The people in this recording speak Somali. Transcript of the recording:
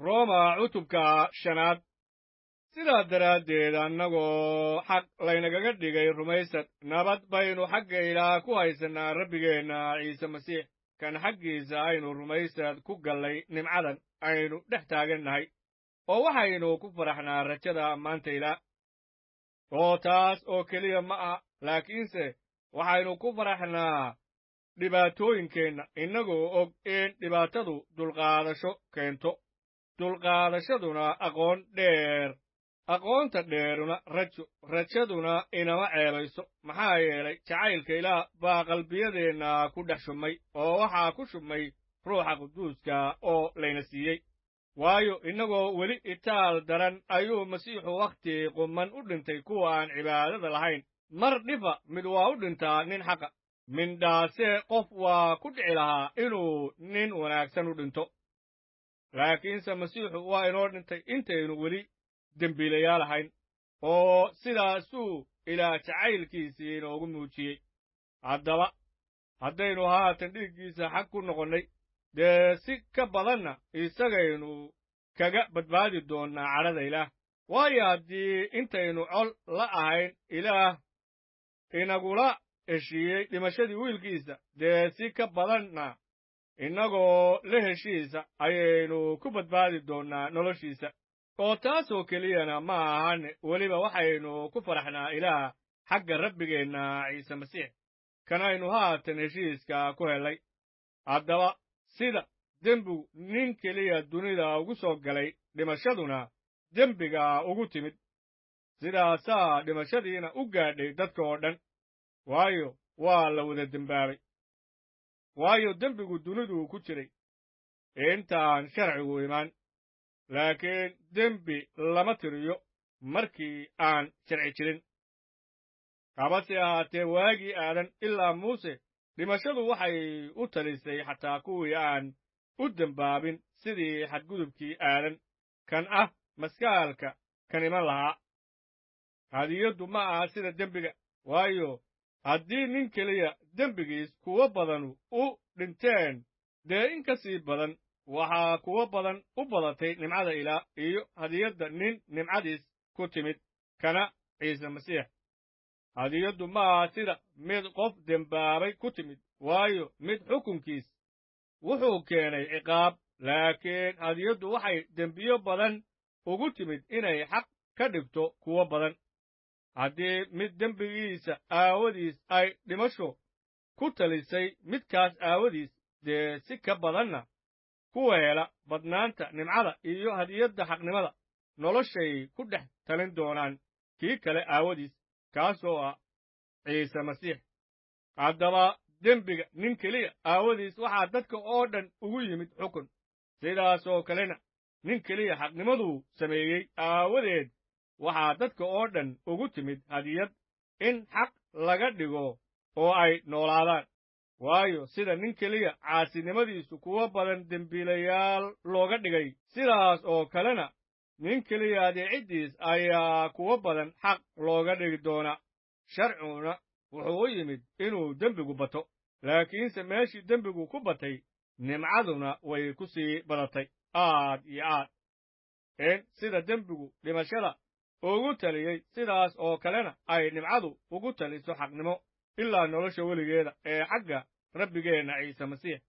Roma cutubka shanaad. Sidaa daraaddeed, annagoo xaq laynagaga dhigay rumaysad, nabad baynu xagga Ilaah ku haysannaa Rabbigeenna Ciise Masiix, kan xaggiisa aynu rumaysad ku gallay nimcadan aynu dhex taagannahay, oo waxaynu ku faraxnaa rajada ammaanta Ilaah. Oo taas oo keliya ma aha, laakiinse waxaynu ku faraxnaa dhibaatooyinkeenna, innagoo og in dhibaatadu dulqaadasho keento, dulqaadashaduna aqoon dheer, aqoonta dheeruna rajo, rajaduna inama ceebayso. Maxaa yeelay, jacaylka Ilaah baa qalbiyadeenna ku dhex shummay, oo waxaa ku shummay Ruuxa Quduuska oo layna siiyey. Waayo, innagoo weli itaal daran ayuu Masiixu wakhti qumman u dhintay kuwa aan cibaadada lahayn. Mar dhifa mid waa u dhintaa nin xaqa, mindhaase qof waa ku dhici lahaa inuu nin wanaagsan u dhinto. Laakiinse Masiixu waa inoo dhintay intaynu weli dembiilayaal ahayn, oo sidaasuu Ilaah jacaylkiisii inoogu muujiyey. Haddaba haddaynu haatan dhiiggiisa xag ku noqonnay, dee si ka badanna isagaynu kaga badbaadi doonnaa cadhada Ilaah. Waayo, haddii intaynu col la ahayn Ilaah inagula heshiiyey dhimashadii wiilkiisa, dee si ka badanna innagoo la heshiisa ayaynu ku badbaadi doonnaa noloshiisa. Oo taasoo keliyana ma ahane, weliba waxaynu ku faraxnaa Ilaah xagga Rabbigeenna Ciise Masiix, kan aynu haatan heshiiska ku hellay. Haddaba sida dembigu nin keliya dunida ugu soo galay, dhimashaduna dembiga ugu timid, sidaasaa dhimashadiina u gaadhay dadka oo dhan, waayo, waa la wada dembaabay. Waayo, dembigu duniduu ku jiray intaan sharcigu imaan, laakiin dembi lama tiriyo markii aan sharci jirin. Habase ahaatee, waagii Aadan ilaa Muuse dhimashadu waxay u talisay xataa kuwii aan u dembaabin sidii xadgudubkii Aadan, kan ah maskaalka kan iman lahaa. Hadiyaddu ma aha sida dembiga. Waayo, haddii nin keliya dembigiis kuwo badanu u dhinteen, dee in ka sii badan waxaa kuwo badan u badatay nimcada Ilaah iyo hadiyadda nin nimcadiis ku timid, kana Ciise Masiix. Hadiyaddu ma aha sida mid qof dembaabay ku timid, waayo, mid xukunkiis wuxuu keenay ciqaab, laakiin hadiyaddu waxay dembiyo badan ugu timid inay xaq ka dhigto kuwo badan. Haddii mid dembigiisa aawadiis ay dhimasho ku talisay midkaas aawadiis, dee si ka badanna kuwa hela badnaanta nimcada iyo hadiyadda xaqnimada noloshay ku dhex talin doonaan kii kale aawadiis, kaasoo ah Ciise Masiix. Haddaba dembiga nin keliya aawadiis waxaa dadka oo dhan ugu yimid xukun, sidaasoo kalena nin keliya xaqnimaduu sameeyey aawadeed waxaa dadka oo dhan ugu timid hadiyad in xaq laga dhigo oo ay noolaadaan. Waayo, sida nin keliya caasinimadiisu kuwo badan dembiilayaal looga dhigay, sidaas oo kalena nin keliya adeeciddiis ayaa kuwo badan xaq looga dhigi doonaa. Sharciguna wuxuu u yimid inuu dembigu bato, laakiinse meeshii dembigu ku batay nimcaduna way ku sii badatay aad iyo aad. In sida dembigu dhimashada ugu taliyey, sidaas oo kalena ay nimcadu ugu taliso xaqnimo ilaa nolosha weligeeda ee xagga Rabbigeenna Ciise Masiix.